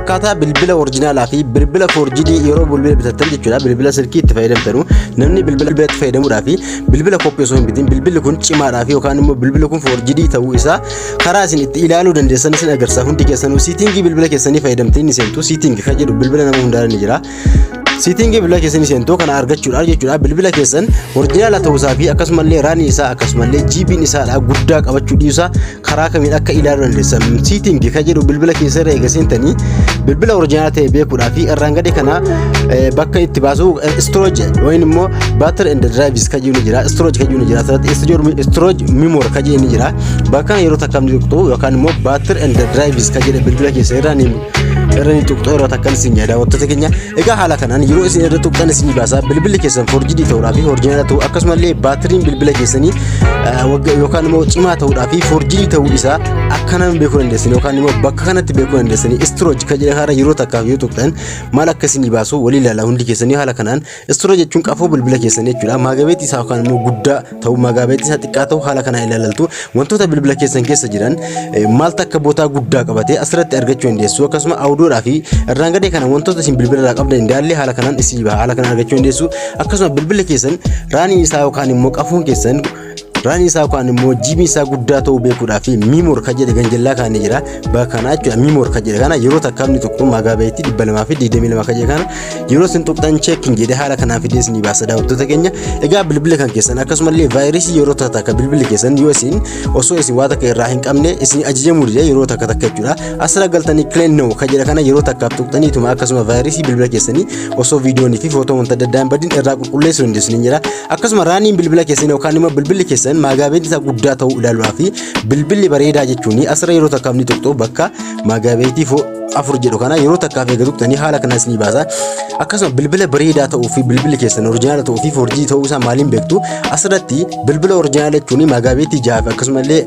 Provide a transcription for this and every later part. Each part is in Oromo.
Akkaataa bilbila original fi bilbila forged yeroo bilbila bitattan jechuudha. Bilbila silkii itti fayyadamtanu, namni bilbila itti fayyadamuudhaa fi bilbila koppii osoo hin bitin bilbilli kun cimaadhaa fi yookaan immoo bilbilli kun forged ta'uu isaa karaa isin itti ilaaluu dandeessan isin agarsiisa. Hundi keessanuu setting bilbila keessanii fayyadamtanii ni seentu. Setting kan jedhu bilbila nama hundaa ni jira. Setting bilbila keessanii seentuu kana argachuudhaaf jechuudha. Bilbila keessan original ta'uusaa fi akkasumallee RAMii isaa, akkasumallee GB'n isaadha guddaa qabachuu dhiisaa karaa kamiin akka ilaaluu dandeessan, setting kan jedhu bilbila keessa irra eega seentanii, bilbila original ta'e beekuudhaa fi irraan gadi kana bakka itti baasu storage yookiin immoo battery and drives kan jedhu ni jira. Storage kan jedhu ni jira. Asirratti storage memory kan jedhu ni jira. Bakka kana yeroo takka ni tuqxu, yookaan immoo battery and drives kan jedhu bilbila keessa irra ni irra ni tuqxu yeroo takkan isin jedha, daawwattoota keenya. Egaa haala kanaan yeroo isin irra tuqxan isin baasa. Bilbilli keessan forged ta'uudhaa fi original ta'uu, akkasumallee baattiriin bilbila keessanii yookaan immoo cimaa ta'uudhaa fi forged ta'uu isaa akka nama beekuu dandeessan, yookaan immoo bakka kanatti beekuu dandeessanii, storage kan jedhan haala yeroo takkaaf yoo tuqxan maal akka isin baasu walii ilaalaa hundi keessanii. Haala kanaan storage jechuun qafoo bilbila keessanii jechuudha. Megabyte isaa yookaan immoo guddaa ta'uu, megabyte isaa xiqqaa ta'uu haala kanaan ilaalaltu. Wantoota bilbila keessan keessa jiran maal takka bootaa guddaa qabatee asirratti argachuu dandeessu. Akkasuma audiodhaa fi irraan gadee kana wantoota isin bilbila irraa qabdan indaallee haala kanaan isin haala kanaan argachuu dandeessu. Akkasuma bilbilli keessan RAMii isaa yookaan immoo qafoon keessan RAMii isaa yookaan immoo GB isaa guddaa ta'uu beekuudhaa fi memory kan jedhe ganjallaa kaanii jira bakka kanaa jechuudha. Memory kan jedhe kana yeroo takkaafni tokko megabyte 222 kan jedhe kana yeroo isin tuqxan checking jedhe haala kanaan fidee isinii baasa, daawwattoota keenya. Egaa bilbila kan keessan akkasumallee vaayirasii yeroo takka takka bilbilli keessan yoo isin osoo isin waa takka irraa hin qabne isin ajajamuu dide yeroo takka takka jechuudha. Asirra galtanii clean now kan jedhe kana yeroo takkaaf tuqxaniituma akkasuma vaayirasii bilbila keessanii osoo viidiyoonii fi footoo wanta adda addaa hin badin irraa qulqulleessuu dandeessu ni jira. Akkasuma RAMiin bilbila keessanii yookaan immoo bilbilli keessan megabyte isaa guddaa ta'uu ilaaluudhaa fi bilbilli bareedaa jechuun asirra yeroo takkaaf ni tuqxu. Bakka megabyte 4 jedhu kana yeroo takkaaf eega tuqxanii haala kanas ni baasa. Akkasuma bilbila bareedaa ta'uu fi bilbilli keessan original ta'uu fi forged ta'uu isaa maaliin beektu? Asirratti bilbila original jechuun megabyte 6 fi akkasumallee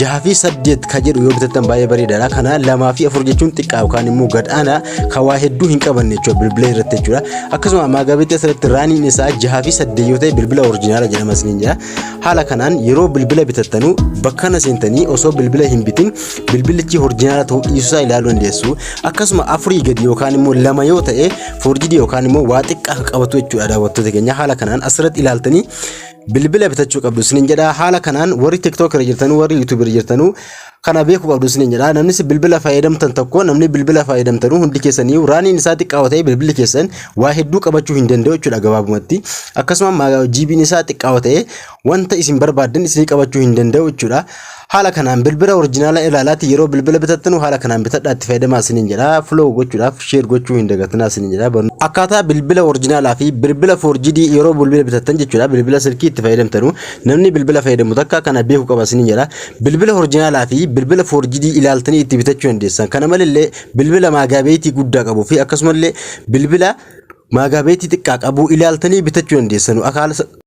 6 fi 8 kan jedhu yoo bitattan baay'ee bareedaadha. Kana 2 fi 4 jechuun xiqqaa yookaan immoo gad aanaa kan waa hedduu hin qabanne jechuudha bilbila irratti jechuudha. Akkasuma megabyte asirratti RAMiin isaa 6 fi 8 yoo ta'e bilbila original jedhama isiniin jedha. Haala kanaan yeroo bilbila bitattanu bakka kana seentanii osoo bilbila hin bitin bilbilichi original ta'uu dhiisuusaa ilaaluu dandeessu. Akkasuma afurii gadi yookaan immoo 2 yoo ta'e forged yookaan immoo waa xiqqaa qabatu jechuudha, daawwattoota keenya. Haala kanaan asirratti ilaaltanii bilbila bitachuu qabdu isiniin jedha. Haala kanaan warri TikTok irra jirtanuu, warri YouTube irra jirtanuu kana beekuu qabdu isiniin jedha. Namni bilbila fayyadamtan tokko, namni bilbila fayyadamtanuu hundi keessanii RAMiin isaa xiqqaa ta'e bilbilli keessan waa hedduu qabachuu hin danda'u jechuudha gabaabumatti. Akkasuma GB'n isaa xiqqaa ta'e wanta isin barbaaddan isinii qabachuu hin danda'u jechuudha. Haala kanaan bilbila original ilaalaati yeroo bilbila bitattanu haala kanaan bitadhaa itti fayyadamaa isiniin jedha. Follow gochuudhaaf share gochuu hin dagatinaa isiniin jedha. Akkaataa bilbila original fi bilbila forged yeroo bilbila bitattan jechuudha. Bilbila silkii itti fayyadamtanu, namni bilbila fayyadamu takka kana beekuu qaba isiniin jedha. Bilbila original fi bilbila forged ilaaltanii itti bitachuu dandeessan. Kana malillee bilbila megabyte guddaa qabuu fi akkasumallee bilbila megabyte xiqqaa qabu ilaaltanii bitachuu dandeessanu.